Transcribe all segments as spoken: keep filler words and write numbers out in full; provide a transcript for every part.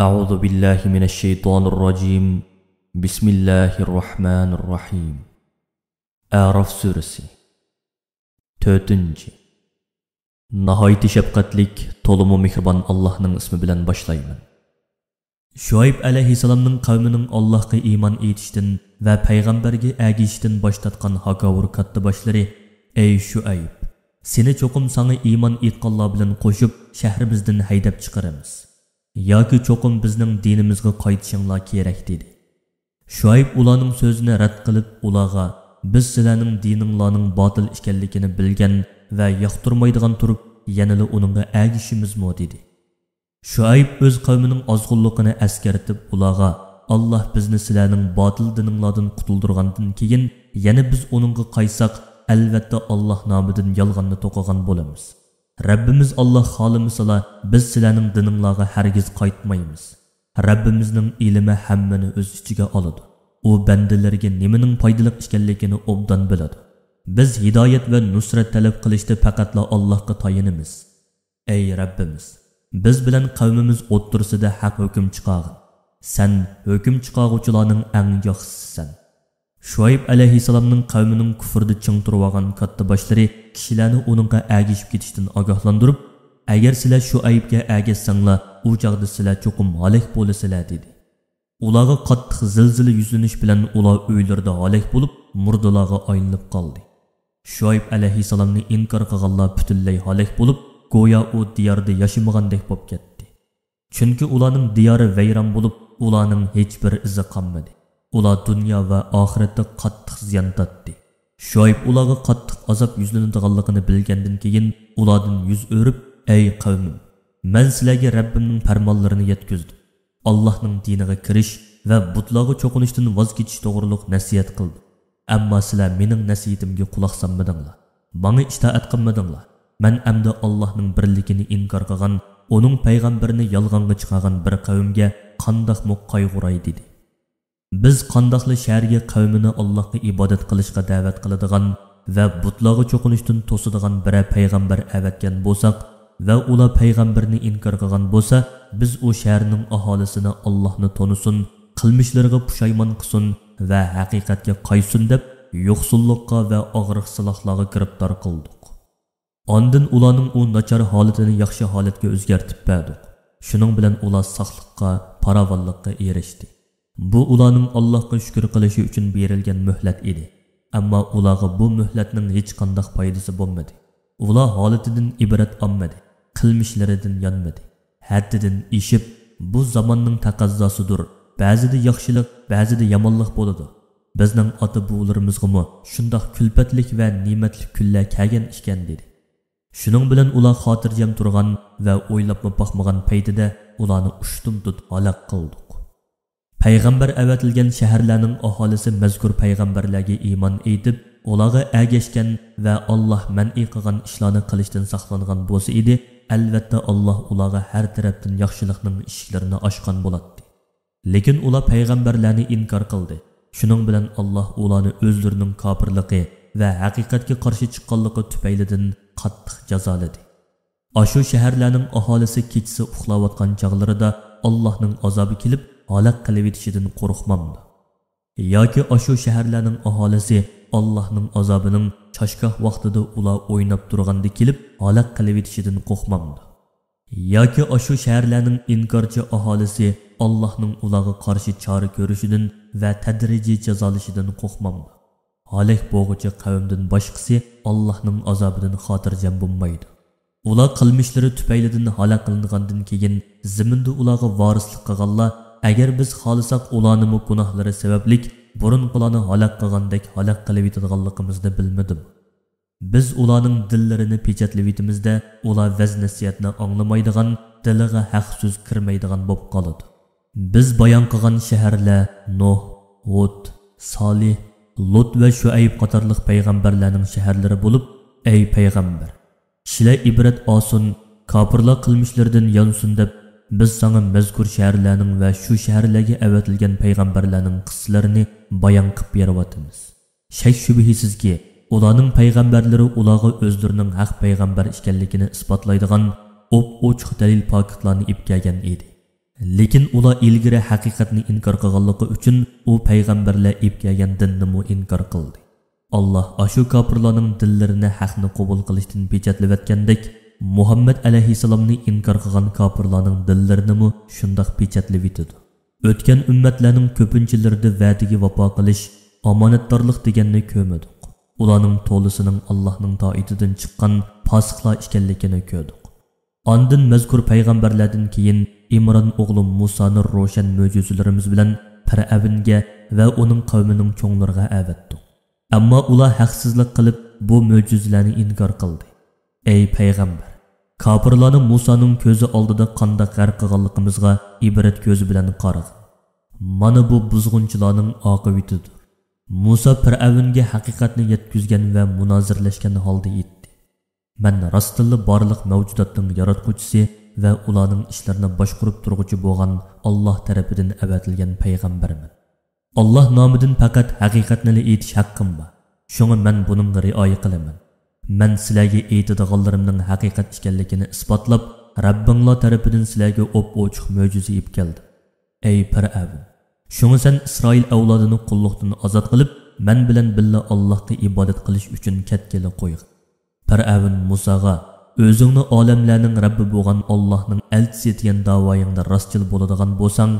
أعوذ بالله من الشيطان الرجيم. بسم الله الرحمن الرحيم. ئەراف سۈرىسى. تۆتىنچى. ناھايىتى شەپقەتلىك، تولىمۇ مېھرىبان ئاللاھنىڭ ئىسمى بىلەن باشلايمەن. شۇئەيب ئەلەيھىسسالامنىڭ قەۋمىنىڭ ئاللاھقا ئىمان ئېيتىشتىن ۋە پەيغەمبەرگە ئەگىشىشتىن باش تارتقان ھاكاۋۇر كاتتىباشلىرى: «ئەي شۇئەيب، سېنى چوقۇم ساڭا ئىمان ئېيتقانلار بىلەن قوشۇپ شەھىرىمىزدىن ھەيدەپ چىقىرىمىز. ياكى چوقۇم بىزنىڭ دىنىمىزغا قايتىشىڭلار كېرەك» دېدى. شۇئەيب ئۇلارنىڭ سۆزىنى رەت قىلىپ، ئۇلارغا: «بىز سىلەرنىڭ دىنىڭلارنىڭ باتىل ئىكەنلىكىنى بىلگەن ۋە ياقتۇرمايدىغان تۇرۇپ، يەنىلا ئۇنىڭغا ئەگىشىمىزمۇ؟» دېدى. شۇئەيب ئۆز قەۋمىنىڭ ئازغۇنلۇقىنى ئەسكەرتىپ، ئۇلارغا: «ئاللاھ بىزنى سىلەرنىڭ باتىل دىنىڭلاردىن قۇتۇلدۇرغاندىن كېيىن، يەنە بىز ئۇنىڭغا قايتساق، ئەلۋەتتە ئاللاھ نامىدىن يالغاننى توقۇغان بولىمىز. رەببىمىز ئاللاھ خالىمىسىلا، بىز سىلەرنىڭ دىنىڭلارغا ھەرگىز قايتمايمىز. رەببىمىزنىڭ ئىلمى ھەممىنى ئۆز ئىچىگە ئالىدۇ. ئۇ بەندىلىرىگە نېمىنىڭ پايدىلىق ئىكەنلىكىنى ئوبدان بىلىدۇ. بىز ھىدايەت ۋە نۇسرەت تەلەپ قىلىشتا پەقەتلا ئاللاھقا تايىنىمىز. ئەي رەببىمىز، بىز بىلەن قەۋمىمىز ئوتتۇرىسىدا ھەق ھۆكۈم چىقارغىن. سەن ھۆكۈم چىقارغۇچىلارنىڭ ئەڭ ياخشىسىسەن.» شۇئەيب ئەلەيھىسسالامنىڭ قەۋمىنىڭ كۇفرىدا چىڭ تۇرۇۋالغان كاتتىباشلىرى كىشىلەرنى ئۇنىڭغا ئەگىشىپ كېتىشتىن ئاگاھلاندۇرۇپ: «ئەگەر سىلەر شۇئەيبكە ئەگەشسەڭلار، ئۇ چاغدا سىلەر چوقۇم ھالاك بولىسىلەر» دېدى. ئۇلارغا قاتتىق زىلزىلە يۈزلىنىش بىلەن ئۇلار ئۆيلىرىدە ھالاك بولۇپ، مۇردىلارغا ئايلىنىپ قالدى. شۇئەيب ئەلەيھىسسالامنى ئىنكار قىلغانلار پۈتۈنلەي ھالاك بولۇپ، گويا ئۇ دىياردا ياشىمىغاندەك بولۇپ كەتتى. چۈنكى ئۇلارنىڭ دىيارى ۋەيران بولۇپ، ئۇلارنىڭ ھېچبىر ئىزى قالمىدى. ئۇلار دۇنيا ۋە ئاخىرەتتە قاتتىق زىيان تارتتى. شۇئەيب ئۇلارغا قاتتىق ئازاب يۈزلىنىدىغانلىقىنى بىلگەندىن كېيىن، ئۇلاردىن يۈز ئۆرۈپ: «ئەي قەۋمىم، مەن سىلەرگە رەببىمنىڭ پەرمانلىرىنى يەتكۈزدۈم. ئاللاھنىڭ دىنىغا كىرىش ۋە بۇتلارغا چوقۇنۇشتىن ۋاز كېچىش توغرۇلۇق نەسىھەت قىلدىم. ئەمما سىلەر مېنىڭ نەسىھىتىمگە قۇلاق سالمىدىڭلار. ماڭا ئىتائەت قىلمىدىڭلار. مەن ئەمدى ئاللاھنىڭ بىرلىكىنى ئىنكار قىلغان، ئۇنىڭ پەيغەمبىرىنى يالغانغا چىقارغان بىر قەۋمگە قانداقمۇ قايغۇراي؟» دېدى. بىز قانداقلا شەھەرگە قەۋمىنى ئاللاھقا ئىبادەت قىلىشقا دەۋەت قىلىدىغان ۋە بۇتلارغا چوقۇنۇشتىن توسىدىغان بىرەر پەيغەمبەر ئەۋەتكەن بولساق ۋە ئۇلار پەيغەمبەرنى ئىنكار قىلغان بولسا، بىز ئۇ شەھەرنىڭ ئاھالىسىنى ئاللاھنى تونۇسۇن، قىلمىشلىرىغا پۇشايمان قىلسۇن ۋە ھەقىقەتكە قايتسۇن دەپ، يوقسۇللۇققا ۋە ئاغرىقسىزلىقلارغا گىرىپتار قىلدۇق. ئاندىن ئۇلارنىڭ ئۇ ناچار ھالىتىنى ياخشى ھالەتكە ئۆزگەرتىپ بەردۇق. شۇنىڭ بىلەن ئۇلار ساقلىققا، پاراۋانلىققا ئېرىشتى. بۇ ئۇلارنىڭ ئاللاھقا شۈكۈر قىلىشى ئۈچۈن بېرىلگەن مۆھلەت ئىدى. ئەمما ئۇلارغا بۇ مۆھلەتنىڭ ھېچقانداق پايدىسى بولمىدى. ئۇلار ھالىتىدىن ئىبرەت ئالمىدى، قىلمىشلىرىدىن يانمىدى. ھەددىدىن ئېشىپ، «بۇ زاماننىڭ تەقەززاسىدۇر، بەزىدە ياخشىلىق، بەزىدە يامانلىق بولىدۇ. بىزنىڭ ئاتا-بوۋىلىرىمىزغىمۇ شۇنداق كۈلپەتلىك ۋە نېمەتلىك كۈنلەر كەلگەن ئىكەن» دېدى. شۇنىڭ بىلەن ئۇلار خاتىرجەم تۇرغان ۋە ئويلاپمۇ باقمىغان پەيتىدە ئۇلارنى ئۇشتۇمتۇت ھالاك قىلدۇق. پەيغەمبەر ئەۋەتىلگەن شەھەرلەرنىڭ ئاھالىسى مەزكۇر پەيغەمبەرلەرگە ئىمان ئېيتىپ، ئۇلارغا ئەگەشكەن ۋە ئاللاھ مەنئى قىلغان ئىشلارنى قىلىشتىن ساقلانغان بولسا ئىدى، ئەلۋەتتە ئاللاھ ئۇلارغا ھەر تەرەپتىن ياخشىلىقنىڭ ئىشىكلىرىنى ئاچقان بولاتتى. لېكىن ئۇلار پەيغەمبەرلەرنى ئىنكار قىلدى. شۇنىڭ بىلەن ئاللاھ ئۇلارنى ئۆزلىرىنىڭ كاپىرلىقى ۋە ھەقىقەتكە قارشى چىققانلىقى تۈپەيلىدىن قاتتىق جازالىدى. ئاشۇ شەھەرلەرنىڭ ئاھالىسى كېچىسى ئۇخلاۋاتقان چاغلىرىدا ئاللاھنىڭ ئازابى كېلىپ، ھالاك قىلىۋېتىشىدىن قورقمامدۇ؟ ياكى ئاشۇ شەھەرلەرنىڭ ئاھالىسى ئاللاھنىڭ ئازابىنىڭ چاشگاھ ۋاقتىدا ئۇلار ئويناپ تۇرغاندا كېلىپ، ھالاك قىلىۋېتىشىدىن قورقمامدۇ؟ ياكى ئاشۇ شەھەرلەرنىڭ ئىنكارچى ئاھالىسى ئاللاھنىڭ ئۇلارغا قارشى چارە كۆرۈشىدىن ۋە تەدرىجىي جازالىشىدىن قورقمامدۇ؟ ھالاك بولغۇچى قەۋمدىن باشقىسى ئاللاھنىڭ ئازابىدىن خاتىرجەم بولمايدۇ. ئۇلار قىلمىشلىرى تۈپەيلىدىن ھالاك قىلىنغاندىن كېيىن، زېمىندا ئۇلارغا ۋارىسلىق قىلغانلار، ئەگەر بىز خالىساق، ئۇلارنىمۇ گۇناھلىرى سەۋەبلىك بۇرۇنقىلارنى ھالاك قىلغاندەك ھالاك قىلىۋېتىدىغانلىقىمىزنى بىلمىدىمۇ؟ بىز ئۇلارنىڭ دىللىرىنى پېچەتلىۋېتىمىز-دە، ئۇلار ۋەز-نەسىھەتنى ئاڭلىمايدىغان، دىلىغا ھەق سۆز كىرمەيدىغان بولۇپ قالىدۇ. بىز بايان قىلغان شەھەرلەر نۇھ، ھۇد، سالىھ، لۇت ۋە شۇئەيب قاتارلىق پەيغەمبەرلەرنىڭ شەھەرلىرى بولۇپ، ئەي پەيغەمبەر، كىشىلەر ئىبرەت ئالسۇن، كاپىرلار قىلمىشلىرىدىن يانسۇن دەپ، بىز ساڭا مەزكۇر شەھەرلەرنىڭ ۋە شۇ شەھەرلەرگە ئەۋەتىلگەن پەيغەمبەرلەرنىڭ قىسسىلىرىنى بايان قىلىپ بېرىۋاتىمىز. شەك-شۈبھىسىزكى، ئۇلارنىڭ پەيغەمبەرلىرى ئۇلارغا ئۆزلىرىنىڭ ھەق پەيغەمبەر ئىكەنلىكىنى ئىسپاتلايدىغان ئوپئوچۇق دەلىل-پاكىتلارنى ئېلىپ كەلگەن ئىدى. لېكىن ئۇلار ئىلگىرى ھەقىقەتنى ئىنكار قىلغانلىقى ئۈچۈن ئۇ پەيغەمبەرلەر ئېلىپ كەلگەن دىننىمۇ ئىنكار قىلدى. ئاللاھ ئاشۇ كاپىرلارنىڭ دىللىرىنى ھەقنى قوبۇل قىلىشتىن پېچەتلىۋەتكەندەك، مۇھەممەد ئەلەيھىسسالامنى ئىنكار قىلغان كاپىرلارنىڭ دىللىرىنىمۇ شۇنداق پېچەتلىۋېتىدۇ. ئۆتكەن ئۈممەتلەرنىڭ كۆپىنچىلىرىدە ۋەدىگە ۋاپا قىلىش، ئامانەتدارلىق دېگەننى كۆرمىدۇق. ئۇلارنىڭ تولىسىنىڭ ئاللاھنىڭ تائىتىدىن چىققان پاسىقلار ئىكەنلىكىنى كۆردۇق. ئاندىن مەزكۇر پەيغەمبەرلەردىن كېيىن ئىمران ئوغلى مۇسانى روشەن مۆجىزىلىرىمىز بىلەن پىرئەۋنگە ۋە ئۇنىڭ قەۋمىنىڭ چوڭلىرىغا ئەۋەتتۇق. ئەمما ئۇلار ھەقسىزلىق قىلىپ، بۇ مۆجىزىلەرنى ئىنكار قىلدى. ئەي پەيغەمبەر، كاپىرلارنى مۇسانىڭ كۆزى ئالدىدا قانداق غەرق قىلغانلىقىمىزغا ئىبرەت كۆزى بىلەن قارىغىن. مانا بۇ بۇزغۇنچىلارنىڭ ئاقىۋىتىدۇر. مۇسا پىرئەۋنگە ھەقىقەتنى يەتكۈزگەن ۋە مۇنازىرىلەشكەن ھالدا ئېيتتى: مەن راستتىنلا بارلىق مەۋجۇداتنىڭ ياراتقۇچىسى ۋە ئۇلارنىڭ ئىشلىرىنى باشقۇرۇپ تۇرغۇچى بولغان ئاللاھ تەرىپىدىن ئەۋەتىلگەن پەيغەمبەرمەن. ئاللاھ نامىدىن پەقەت ھەقىقەتنىلا ئېيتىش ھەققىم بار. شۇڭا مەن بۇنىڭغا رىئايە قىلىمەن. مەن سىلەرگە ئېيتىدىغانلىرىمنىڭ ھەقىقەت ئىكەنلىكىنى ئىسپاتلاپ، رەببىڭلار تەرىپىدىن سىلەرگە ئوپئوچۇق مۆجىزە ئېلىپ كەلدىم. ئەي پىرئەۋن! شۇڭا سەن ئىسرائىل ئەۋلادىنى قۇللۇقتىن ئازاد قىلىپ، مەن بىلەن بىللە ئاللاھقا ئىبادەت قىلىش ئۈچۈن كەتكىلى قويغىن. پىرئەۋن مۇساغا: ئۆزۈڭنى ئالەملەرنىڭ رەببى بولغان ئاللاھنىڭ ئەلچىسى دېگەن داۋايىڭدا راستچىل بولىدىغان بولساڭ،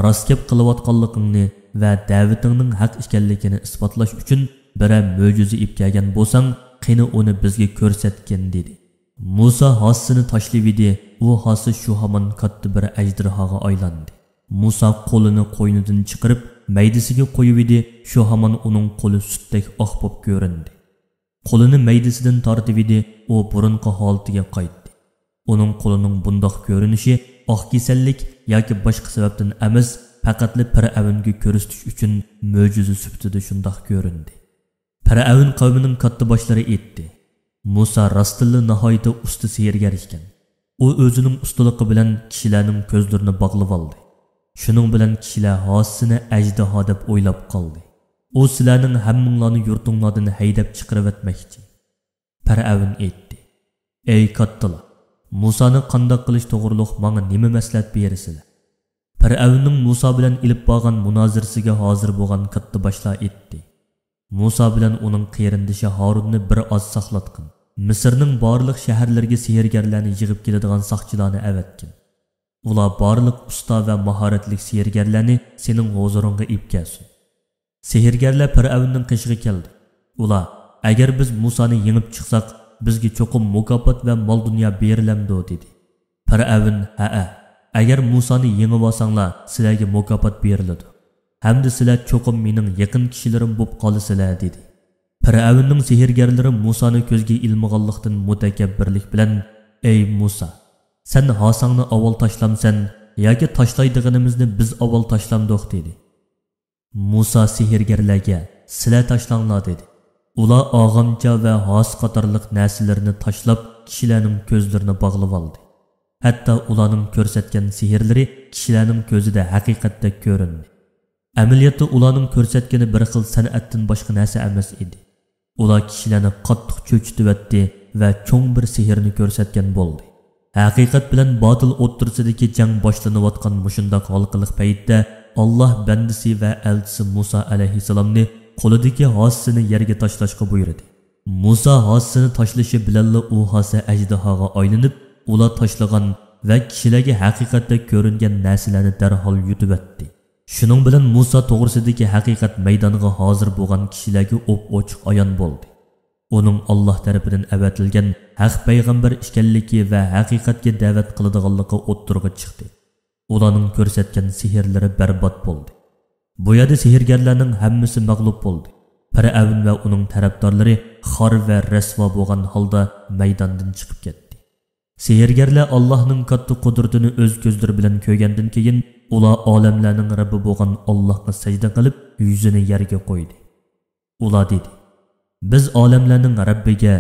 راست گەپ قىلىۋاتقانلىقىڭنى ۋە دەۋىتىڭنىڭ ھەق ئىكەنلىكىنى ئىسپاتلاش ئۈچۈن بىرەر مۆجىزە ئېلىپ كەلگەن بولساڭ، قېنى ئۇنى بىزگە كۆرسەتكىن، دېدى. مۇسا ھاسىسىنى تاشلىۋىدى، ئۇ ھاسا شۇ ھامان كاتتا بىر ئەجدىھاغا ئايلاندى. مۇسا قولىنى قوينىدىن چىقىرىپ، مەيدىسىگە قويۇۋىدى، شۇ ھامان ئۇنىڭ قولى سۈتتەك ئاق بولۇپ كۆرۈندى. قولىنى مەيدىسىدىن تارتىۋىدى، ئۇ بۇرۇنقى ھالىتىگە قايتتى. ئۇنىڭ قولىنىڭ بۇنداق كۆرۈنۈشى ئاق كېسەللىك ياكى باشقا سەۋەبتىن ئەمەس، پەقەتلا پىرئەۋنگە كۆرسىتىش ئۈچۈن مۆجىزە سۈپىتىدە شۇنداق كۆرۈندى. پىرئەۋن قەۋمىنىڭ كاتتا باشلىرى ئېيتتى: مۇسا راستتىنلا ناھايىتى ئۇستا سېھىرگەر ئىكەن. ئۇ ئۆزىنىڭ ئۇستىلىقى بىلەن كىشىلەرنىڭ كۆزلىرىنى باغلىۋالدى. شۇنىڭ بىلەن كىشىلەر ھاسىسىنى ئەجدىھا دەپ ئويلاپ قالدى. ئۇ سىلەرنىڭ ھەممىڭلارنى يۇرتۇڭلاردىن ھەيدەپ چىقىرىۋەتمەكچى. پىرئەۋن ئېيتتى: ئەي كاتتىلار، مۇسانى قانداق قىلىش توغرۇلۇق ماڭا نېمە مەسلىھەت بېرىسىلەر؟ پىرئەۋننىڭ مۇسا بىلەن ئېلىپ بارغان مۇنازىرىسىگە ھازىر بولغان كاتتا باشلار ئېيتتى: مۇسا بىلەن ئۇنىڭ قېرىندىشى ھارۇننى بىر ئاز ساقلاتقىن. مىسىرنىڭ بارلىق شەھەرلىرىگە سېھىرگەرلەرنى يىغىپ كېلىدىغان ساقچىلارنى ئەۋەتكىن. ئۇلار بارلىق ئۇستا ۋە ماھارەتلىك سېھىرگەرلەرنى سېنىڭ ھۇزۇرۇڭغا ئېلىپ كەلسۇن. سېھىرگەرلەر پىرئەۋننىڭ قېشىغا كەلدى. ئۇلار: ئەگەر بىز مۇسانى يېڭىپ چىقساق، بىزگە چوقۇم مۇكاپات ۋە مال-دۇنيا بېرىلەمدۇ؟ دېدى. پىرئەۋن: ھەئە، ئەگەر مۇسانى يېڭىۋالساڭلار، سىلەرگە مۇكاپات بېرىلىدۇ. ھەمدە سىلەر چوقۇم مېنىڭ يېقىن كىشىلىرىم بولۇپ قالىسىلەر، دېدى. پىرئەۋننىڭ سېھىرگەرلىرى مۇسانى كۆزگە ئىلمىغانلىقتىن مۇتەكەببىرلىك بىلەن: ئەي مۇسا، سەن ھاساڭنى ئاۋۋال تاشلامسەن ياكى تاشلايدىغىنىمىزنى بىز ئاۋۋال تاشلامدۇق؟ دېدى. مۇسا سېھىرگەرلەرگە: سىلەر تاشلاڭلار، دېدى. ئۇلار ئاغامچا ۋە ھاسا قاتارلىق نەرسىلىرىنى تاشلاپ، كىشىلەرنىڭ كۆزلىرىنى باغلىۋالدى. ھەتتا ئۇلارنىڭ كۆرسەتكەن سېھىرلىرى كىشىلەرنىڭ كۆزىدە ھەقىقەتتەك كۆرۈندى. ئەمەلىيەتتە ئۇلارنىڭ كۆرسەتكىنى بىر خىل سەنئەتتىن باشقا نەرسە ئەمەس ئىدى. ئۇلار كىشىلەرنى قاتتىق چۆچۈتۈۋەتتى ۋە چوڭ بىر سېھىرنى كۆرسەتكەن بولدى. ھەقىقەت بىلەن باتىل ئوتتۇرىسىدىكى جەڭ باشلىنىۋاتقان مۇشۇنداق ھالقىلىق پەيتتە، ئاللاھ بەندىسى ۋە ئەلچىسى مۇسا ئەلەيھىسسالامنى قولىدىكى ھاسىسىنى يەرگە تاشلاشقا بۇيرۇدى. مۇسا ھاسىسىنى تاشلىشى بىلەنلا ئۇ ھاسا ئەجدىھاغا ئايلىنىپ، ئۇلار تاشلىغان ۋە كىشىلەرگە ھەقىقەتتەك كۆرۈنگەن نەرسىلەرنى دەرھال يۇتۇۋەتتى. شۇنىڭ بىلەن مۇسا توغرىسىدىكى ھەقىقەت مەيدانغا ھازىر بولغان كىشىلەرگە ئوپئوچۇق ئايان بولدى. ئۇنىڭ ئاللاھ تەرىپىدىن ئەۋەتىلگەن ھەق پەيغەمبەر ئىكەنلىكى ۋە ھەقىقەتكە دەۋەت قىلىدىغانلىقى ئوتتۇرىغا چىقتى. ئۇلارنىڭ كۆرسەتكەن سېھىرلىرى بەربات بولدى. بۇ يەردە سېھىرگەرلەرنىڭ ھەممىسى مەغلۇپ بولدى. پىرئەۋن ۋە ئۇنىڭ تەرەپدارلىرى خار ۋە رەسۋا بولغان ھالدا مەيداندىن چىقىپ كەتتى. سېھىرگەرلەر ئاللاھنىڭ كاتتا قۇدرىتىنى ئۆز كۆزلىرى بىلەن كۆرگەندىن كېيىن، ئۇلار ئالەملەرنىڭ رەببى بولغان ئاللاھقا سەجدە قىلىپ، يۈزىنى يەرگە قويدى. ئۇلار دېدى: بىز ئالەملەرنىڭ رەببىگە،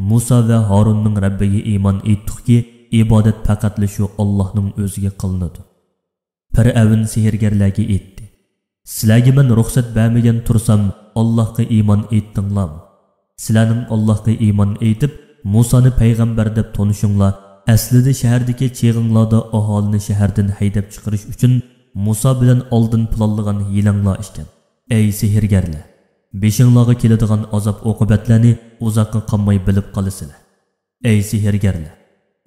مۇسا ۋە ھارۇننىڭ رەببىگە ئىمان ئېيتتۇقكى، ئىبادەت پەقەتلا شۇ ئاللاھنىڭ ئۆزىگە قىلىنىدۇ. پىرئەۋن سېھىرگەرلەرگە ئېيتتى: سىلەرگە مەن رۇخسەت بەرمىگەن تۇرسام، ئاللاھقا ئىمان ئېيتتىڭلارمۇ؟ سىلەرنىڭ ئاللاھقا ئىمان ئېيتىپ، مۇسانى پەيغەمبەر دەپ تونۇشۇڭلار ئەسلىدە شەھەردىكى چېغىڭلاردا ئاھالىنى شەھەردىن ھەيدەپ چىقىرىش ئۈچۈن مۇسا بىلەن ئالدىن پىلانلىغان ھىيلەڭلار ئىكەن. ئەي سېھىرگەرلەر! بېشىڭلارغا كېلىدىغان ئازاب-ئوقۇبەتلەرنى ئۇزاققا قالماي بىلىپ قالىسىلەر. ئەي سېھىرگەرلەر!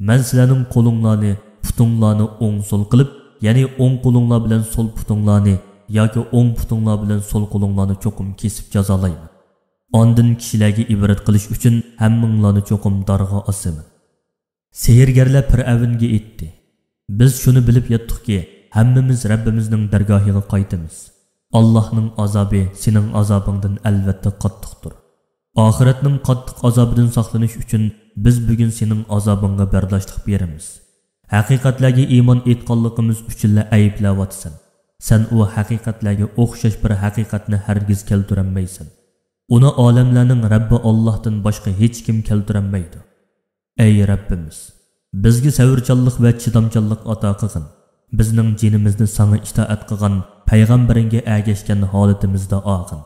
مەن سىلەرنىڭ قولۇڭلارنى، پۇتۇڭلارنى ئوڭ-سول قىلىپ، يەنى ئوڭ قولۇڭلار بىلەن سول پۇتۇڭلارنى ياكى ئوڭ پۇتۇڭلار بىلەن سول قولۇڭلارنى چوقۇم كېسىپ جازالايمەن. ئاندىن كىشىلەرگە ئىبرەت قىلىش ئۈچۈن ھەممىڭلارنى چوقۇم دارغا ئاسىمەن. سېھىرگەرلەر پىرئەۋنگە ئېيتتى: بىز شۇنى بىلىپ يەتتۇقكى، ھەممىمىز رەببىمىزنىڭ دەرگاھىغا قايتىمىز. ئاللاھنىڭ ئازابى سېنىڭ ئازابىڭدىن ئەلۋەتتە قاتتىقتۇر. ئاخىرەتنىڭ قاتتىق ئازابىدىن ساقلىنىش ئۈچۈن بىز بۈگۈن سېنىڭ ئازابىڭغا بەرداشلىق بېرىمىز. ھەقىقەتلەرگە ئىمان ئېيتقانلىقىمىز ئۈچۈنلا ئەيىبلەۋاتىسەن. سەن ئۇ ھەقىقەتلەرگە ئوخشاش بىر ھەقىقەتنى ھەرگىز كەلتۈرەلمەيسەن. ئۇنى ئالەملەرنىڭ رەببى ئاللاھتىن باشقا ھېچكىم كەلتۈرەلمەيدۇ. ئەي رەببىمىز! بىزگە سەۋرچانلىق ۋە چىدامچانلىق ئاتا قىلغىن. بىزنىڭ جېنىمىزنى ساڭا ئىتائەت قىلغان پەيغەمبىرىڭگە ئەگەشكەن ھالىتىمىزدە ئالغىن.